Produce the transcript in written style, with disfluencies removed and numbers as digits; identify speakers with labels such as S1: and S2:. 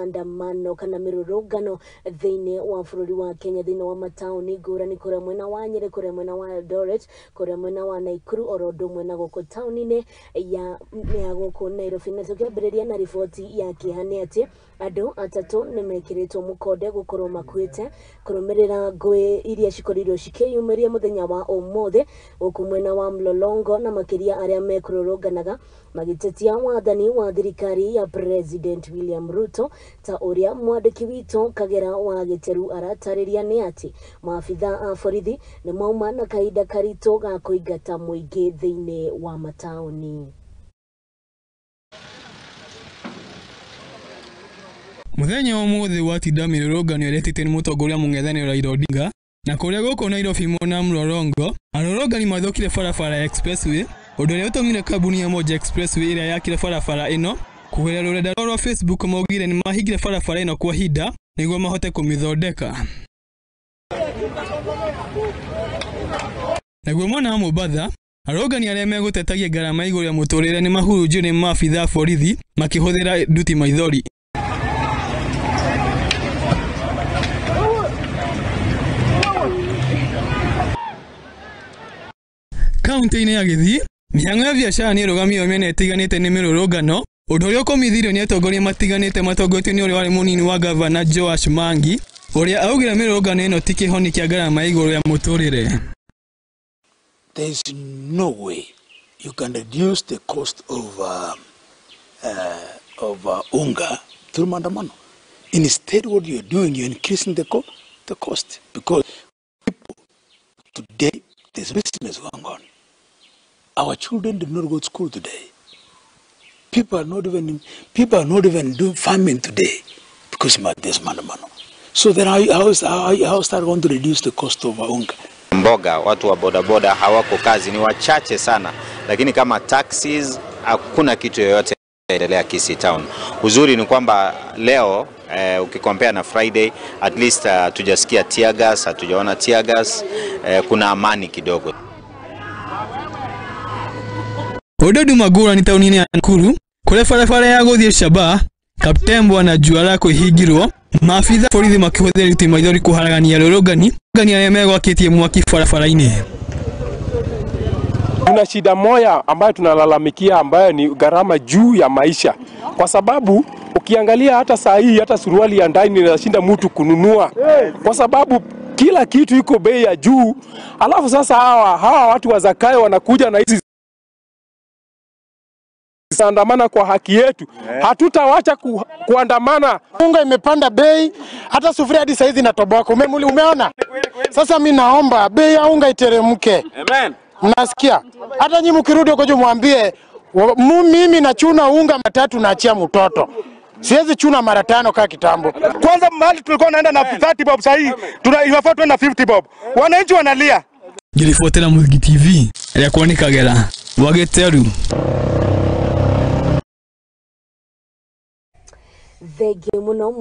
S1: Maandamano kana mĩrũrũngano thĩinĩ wa bũrũri wa Kenya, thĩinĩ wa mataũni ngũrani, kũrĩa mwena wa Nyĩrĩ, kũrĩa mwena wa Eldoret, kũrĩa mwena wa Nakuru, oro ũndũ ũmwe na gũkũ taũni-inĩ ya gũkũ Nairobi. Na tũkĩambĩrĩria na riboti ya kĩeha nĩ atĩ andũ atatũ nĩ mekĩrĩtwo mũkonde gũkorwo makuĩte kũrũmĩrĩra ngũĩ iria cikorirwo cikĩyumĩria mũthenya wa ũmũthĩ gũkũ mwena wa Mlolongo, na makĩria arĩa mekũrũrũnganaga magĩtetia wathani wa thirikari ya President William Ruto. Ta ũrĩa mwandĩki witũ Kagera wa Gĩteru aratarĩria nĩ atĩ maabitha a borithi nĩ mauma na kahinda karitũ ga kũingata mũingĩ thĩinĩ wa mataũni.
S2: Mũthenya wa ũmũthĩ watinda mĩrũrũngano ĩrĩa ĩtĩtio nĩ mũtongoria mũng'ethanĩro Raila Odinga, na kũrĩa gũkũ Nairobi mwena Mlolongo, arũrũngani mathũkire barabara ya Expressway, ũndũ ũrĩa ũtũmire kambuni ya Moja Expressway ĩrĩa yakire barabara ĩno kũgerera rũrenda rwa Facebook maugire nĩ mahingire barabara ĩno kwa ihinda nĩguo mahote kũmĩthondeka. Naguo mwena wa Mombatha, arũrũngani arĩa megũtetagia ngarama igũrũ ya mũtũrĩre nĩ mahurunjire nĩ maabitha a borithi makĩhũthĩra nduti maithori. Kaunti-inĩ ya Gĩthii, mĩhang'o ya biacara nĩ ĩrũgamio mĩena ĩtiganĩte nĩ mĩrũrũngano, ũndũ ũrĩa ũkũmithirio nĩ atongoria matiganĩte matongoretio nĩ ũrĩa warĩ mũnini wa gavana Joash Mangi, ũrĩa augire mĩrũrũngano ĩno ti kĩhoni kĩa ngarama igũrũ ya mũtũrĩre.
S3: There is no way you can reduce the cost of unga through maandamano. Instead, what you're doing, you're increasing the cost, because people today, there's business going on. Our children did not go to school today. People are not even doing farming today because there's maandamano. So then how is that going to reduce the cost of unga?
S4: Mboga, watu wa bodaboda hawako kazi, ni wachache sana, lakini kama taxis hakuna kitu yoyote endelea Kisii Town. Uzuri ni kwamba leo ukikompea na Friday, at least hatujasikia tear gas, hatujaona tear gas, kuna amani kidogo.
S2: Ododu Magura ni tauni ya Nakuru, kule barabara ya gũthiĩ Shabaa, Kaptembwa na Juala kwĩhingirwo, maabitha borithi makĩhũthĩra nduti maithori kũharagania arũrũngani arĩa megwakĩtie mwaki barabara-inĩ.
S5: Tuna shida moja ambayo tunalalamikia, ambayo ni gharama juu ya maisha, kwa sababu ukiangalia hata saa hii hata suruali ya ndani inashinda mtu kununua, kwa sababu kila kitu iko bei ya juu. Alafu sasa hawa watu wa Zakayo wanakuja na hizi andamana kwa haki yetu. Hatutawacha kuandamana.
S6: Unga imepanda bei, hata sufuria hadi saizi inatoboka. Umeona? Sasa mimi naomba bei ya unga iteremke. Amen. Mnasikia? Hata nyinyi mkirudi huko juu mwambie mimi nachuna unga matatu naachia mtoto. Siwezi chuna mara tano kama kitambo.
S7: Kwanza mahali tulikuwa naenda na 30 bob, sasa hii tunafaa tuende na 50 bob. Wananchi wanalia.
S2: Ngirifuatira Mwingi TV, ya kuonika Kagera, Wageteru.
S1: Thengiũ mũno.